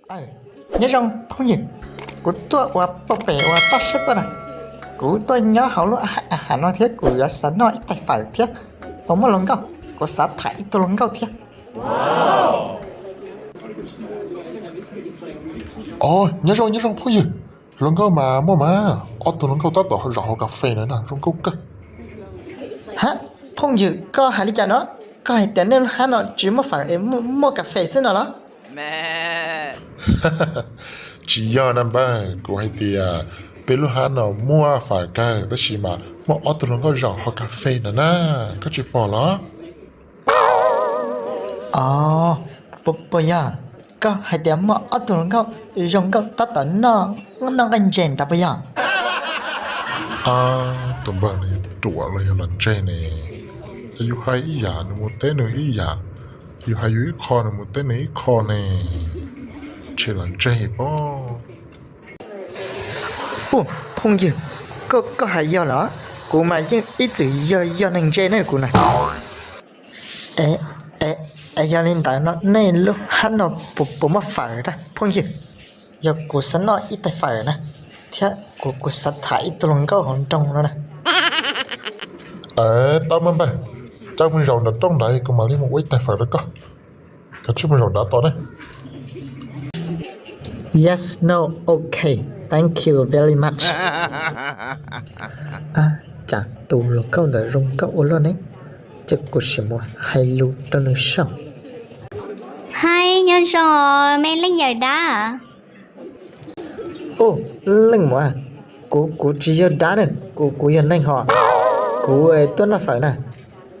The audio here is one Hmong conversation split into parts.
Nyob zoo phooj ywg, kuv tuaj ua poj pem ua toj siab tuaj na. Kuv tuaj nyob hauv lub a ha no thiab kuv yuav xav noj ib tais fawm thiab. Puas muaj hluas nkauj? Kuv xav tham ib tug hluas nkauj thiab. Os, nyob zoo nyob zoo phooj ywg, hluas nkauj mas muaj mas, ob tug hluas nkauj tab tom zaum hauv kas fes na, zoo nkauj kawg. Ha, phooj ywg koj hais li cas no? Koj hais tias nej lub hab no tsis muaj fawm es muaj kas fes xwb no los? Tsis yog na npawg, kuv hais tias peb lub hab no muaj fawm kawg tab sis mas muaj ob tug hluas nkauj zaum hauv kas fes no na, koj tsis pom los? Os, puas yog koj hais tias muaj ob tug hluas nkauj zoo nkauj tab tom noj nqaij ntses nrad puas yog? Tus npawg no yog ruam los yog los ntseg ne? Ces yus hais ib yam nws mus teb nws ib yam, yus hais yus ib qho nws mus teb nws ib qho ne, ntshe los ntseg pob. Ua, phooj ywg, koj hais yog los? Kuv mas yeej ib txwm yog yog neeg ntse ne kuv na. Es yog li ntawd no nej lub hab no puas muaj fawm na phooj ywg? Yog kuv xav noj ib tais fawm na, thiab kuv kuv xav tham ib tug hluas nkauj hauv nroog no na. Tau mas npawg, coj mus zaum nram rooj nrad kuv mam li mus ua ib tais fawm rau koj. Koj tsij mus zaum nrad tos na. Yes, no, ok, thank you very much. Cas tus hluas nkauj ntawd zoo nkauj ua luaj ne, ces kuv sim mus hais lus rau nws saib. Hais nyob zoo, me leej yawm dab. Ub, leej muam, kuv kuv tsis yog dab na, kuv kuv yog neeg hos. Kuv tuaj noj fawm na,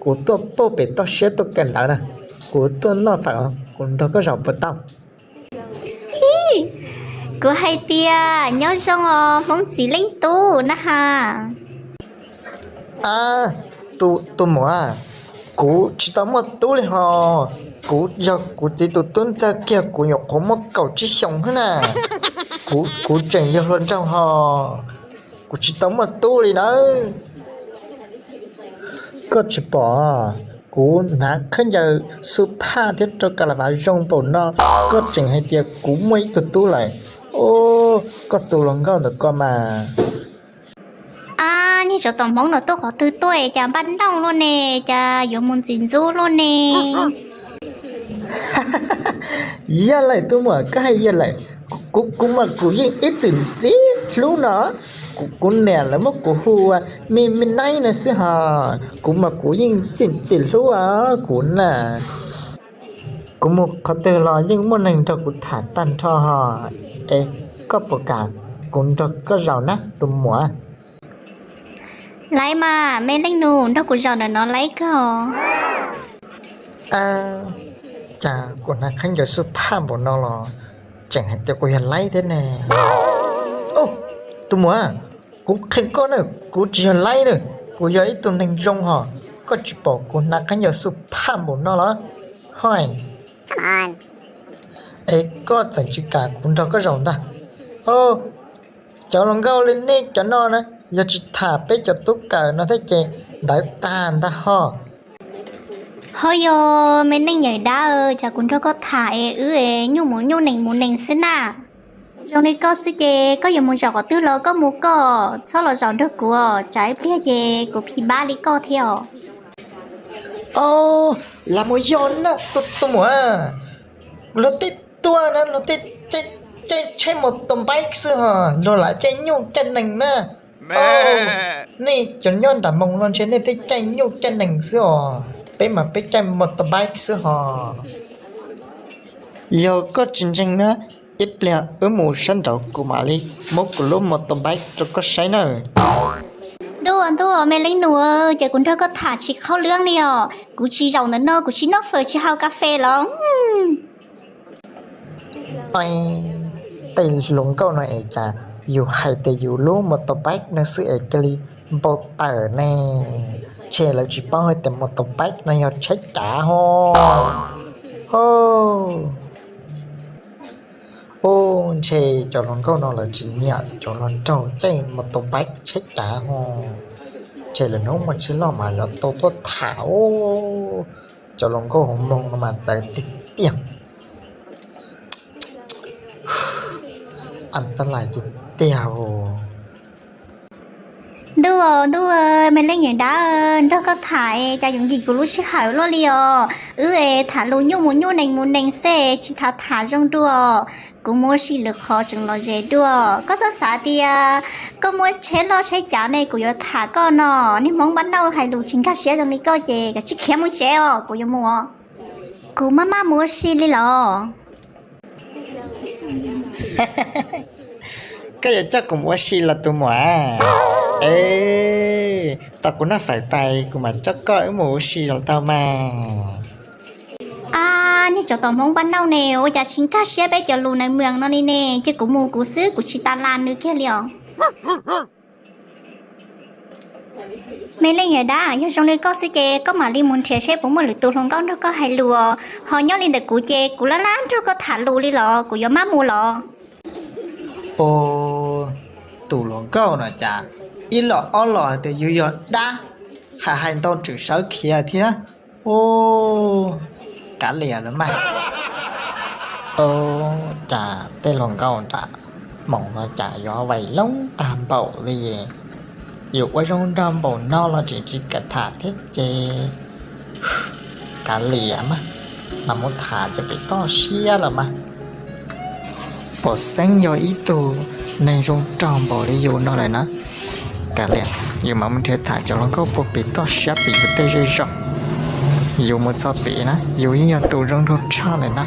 kuv tuaj pem toj siab tuaj kawm ntawv na, kuv tuaj noj fawm, kuv nrog koj zaum puas tau? Kuv hais tias nyob zoo os Hmoob txiv leej tub na has. A, tus muam, kuv tsis tau muaj tub li hos. Kuv yog kuv txiv tus tub ntxawg kiag, kuv nyuam qhuav muaj kaum tsib xyoos xwb na. Kuv kuv tseem yog hluas nraug hos, kuv tsis tau muaj tub li nawb. Koj tsis pom, kuv hnav khaub ncaws xub phaj thiab rau ka la vav zoo npaum no, koj tseem hais tias kuv muaj ib tug tub lawm. Ub, koj tus hluas nkauj ntawm koj mas. A, niag tsov tom hmoov no tuaj qhov twg tuaj es cas npaj nrooj luaj ne, cas yuav mus ntxim ntxub luaj ne? Yog lawm tus muam, koj hais yog lawm. Kuv kuv mas kuv yeej ib txwm ntxim hlub no. Kuv niam lawv muab kuv hu ua me me naib no xwb hos, kuv mas kuv yeej ntxim ntxim hlub os kuv na. Kuv mus qhov twg los yeej muaj neeg nrog kuv tham tag nrho hos. Es koj puas kam kuv nrog koj zaum na tus muam? Laib mas, me leej nus, nrog kuv zaum ntawm no laib kawg. Cas kuv hnav khaub ncaws xub phaj npaum no los tseem hais tias kuv yog laib thiab ne? Ub, tus muam, kuv qhia koj na, kuv tsis yog laib na, kuv yog ib tug neeg zoo hos. Koj tsis pom kuv hnav khaub ncaws xub phaj npaum no los? Hoi, es koj txawm tsis kam kuv nrog koj zaum ntag. Cov hluas nkauj li nej cov no na, yog tsis tham peb cov tub kawm no thiab ces ntawd tag ntag hos. Ho yog me neej yawm dab, cas kuv nrog koj tham es wb nyuj mus nyuj nees mus nees xwb na. Zoo li koj xwb ces koj yuav mus zaum qhov twg los koj mus koj, txhob los zaum nrog kuv, tsam ib pliag ces kuv phim npab li koj thiab os. Os, los mus yog na tus muam, luag tej tuaj na luag tej caij tsheb motorbike xwb hos, luag lam caij nyuj caij nees na. Nej cov nyob nram moos no ntshe nej tej caij nyuj caij nees xwb os, peb mas peb caij motorbike xwb hos. Yog koj tsis ntseeg na, ib pliag wb mus sab nraud kuv mam li muab kuv lub motorbike rau koj saib nawb. Ntuj ntuj, me leej nus, ces kuv nrog koj tham tsis khaub lwb li os, kuv tsis zaum ntawm no kuv tsis noj fawm tsis haus kas fes los. Tej hluas nkauj no es cas yus hais tias yus lub motorbike no xwb es cia li npau taws ne. Ntshe lawv tsis paub hais tias motorbike no yog tsheb cav hos. Ub, ntshe cov hluas nkauj no lawv tsis nyiam cov hluas nraug caij motorbike tsheb cav hos. Ntshe lwm hnub muaj tsheb loj mas yuav tau tuaj tham. Cov hluas nkauj hauv moos no mas txawv tiag tiag. As, tab lais tiag tiag os. Ntuj, ntuj, me leej niam dab, nrog koj tham es cas yuav nkim kuv lub sij hawm luaj li os. Wb es tham lus nyuj mus nyuj nees mus nees xwb tsis tham tham zoo dua. Kuv mus ua si lwm qhov tseem lom zem dua. Koj txhob xav tias koj muaj tsheb loj tsheb cav ne kuv yuav tham koj no. Niag Hmoob Npab Nauj hais lus tsis nkag siab zoo li koj ces koj cia li khiav mus tsev os, kuv yuav mus. Kuv maj maj mus ua si li los. Koj yuav coj kuv mus ua si los tus muam? Es, tos kuv noj fawm tas kuv mam coj koj wb mus ua si los tau mas. Ab, niag tsov tom Hmoob Npab Nauj ne, ua cas tsis nkag siab peb cov lus neeg mws no li ne. Cia kuv mus kuv xwb, kuv tsis tas las nws kiag li os. Me leej niam dab, yog zoo li koj xwb ces koj mam li mus nrhiav seb puas muaj lwm tus hluas nkauj nrog koj hais lus. Ho nyob li ntawm kuv ces kuv laj laj nrog koj tham lus li los, kuv yuav maj mus los. Tus hluas nkauj no cas ib los ob los hais tias yus yog dab, hais hais ntau tseem sawv khiav thiab. Ub, kav liam lawm mas. Ub, cas tej hluas nkauj nram Hmoov no cas yuav vais loob tag npaum li. Yus ua zoo nraug npaum no los tseem tsis kam tham thiab ces kav liam mas, mam mus tham ces pem toj siab los mas. Pom xeeb yog ib tug neeg zoo nraug npaum li yus no lawm na. Kav liam, yus mam mus nrhiav tham cov hluas nkauj puag pem toj siab pem yus tej zej zos. Yus mus txog pem na yus yeej yog tus zoo nraug tshaj lawm na.